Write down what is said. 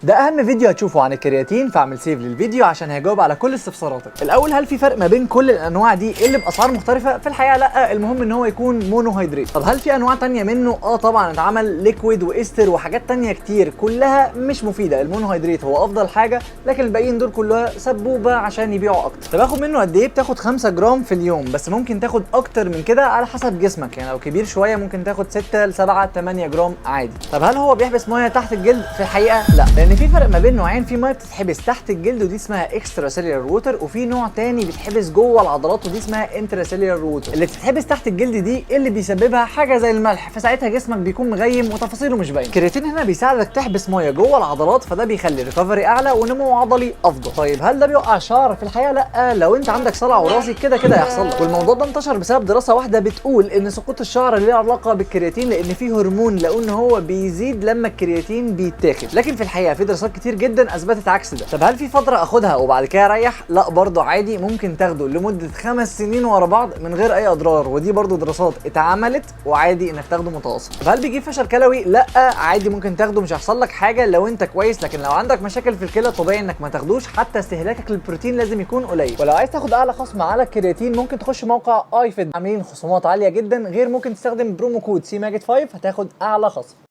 ده اهم فيديو هتشوفه عن الكرياتين، فاعمل save للفيديو عشان هيجاوب على كل استفساراتك. الاول، هل في فرق ما بين كل الانواع دي اللي باسعار مختلفه؟ في الحقيقة لا، المهم ان هو يكون monohydrate. طب هل في انواع تانية منه؟ اه طبعا، اتعمل liquid و ester وحاجات تانية كتير كلها مش مفيده. ال monohydrate هو افضل حاجه، لكن الباقيين دول كلها سبوبه عشان يبيعوا اكتر. طب اخد منه قد ايه؟ بتاخد 5 جرام في اليوم، بس ممكن تاخد اكتر من كده على حسب جسمك، يعني لو كبير شوية ممكن تاخد 6 ل 7 8 جرام عادي. طب هل هو بيحبس مية تحت الجلد؟ في الحقيقة لا، لان في فرق ما بين نوعين. في مية بتتحبس تحت الجلد ودي اسمها extracellular water، وفي نوع تاني بيتحبس جوه العضلات ودي اسمها intracellular water. اللي بتتحبس تحت الجلد دي اللي بيسببها حاجة زي الملح، فساعتها جسمك بيكون مغيم وتفاصيله مش باينه. الكرياتين هنا بيساعدك تحبس مية جوه العضلات، فده بيخلي recovery اعلى ونمو عضلي افضل. طيب هل ده بيوقع الشعر؟ في الحقيقة لا، لو انت عندك صلع وراثي كده كده هيحصل لك. والموضوع ده انتشر بسبب دراسة واحدة بتقول ان سقوط الشعر ليه علاقة بالكرياتين، لان فيه هرمون لقوا ان هو بيزيد لما الكرياتين بيتاخد، لكن في الحقيقة في دراسات كتير جدا اثبتت عكس ده. طب هل في فترة اخدها وبعد كده اريح؟ لا برضه عادي، ممكن تاخده لمدة 5 سنين ورا بعض من غير اي اضرار، ودي برضه دراسات اتعملت، وعادي انك تاخده متواصل. طب هل بيجيب فشل كلوي؟ لا عادي، ممكن تاخده مش هيحصل لك حاجة لو انت كويس، لكن لو عندك مشاكل في الكلى طبيعي انك ما تاخدوش، حتى استهلاكك للبروتين لازم يكون قليل. ولو عايز تاخد اعلى خصم على الكرياتين ممكن تخش موقع اي فيد، عاملين خصومات عالية جدا، غير ممكن تستخدم promo code سي ماجد 5 هتاخد اعلى خصم.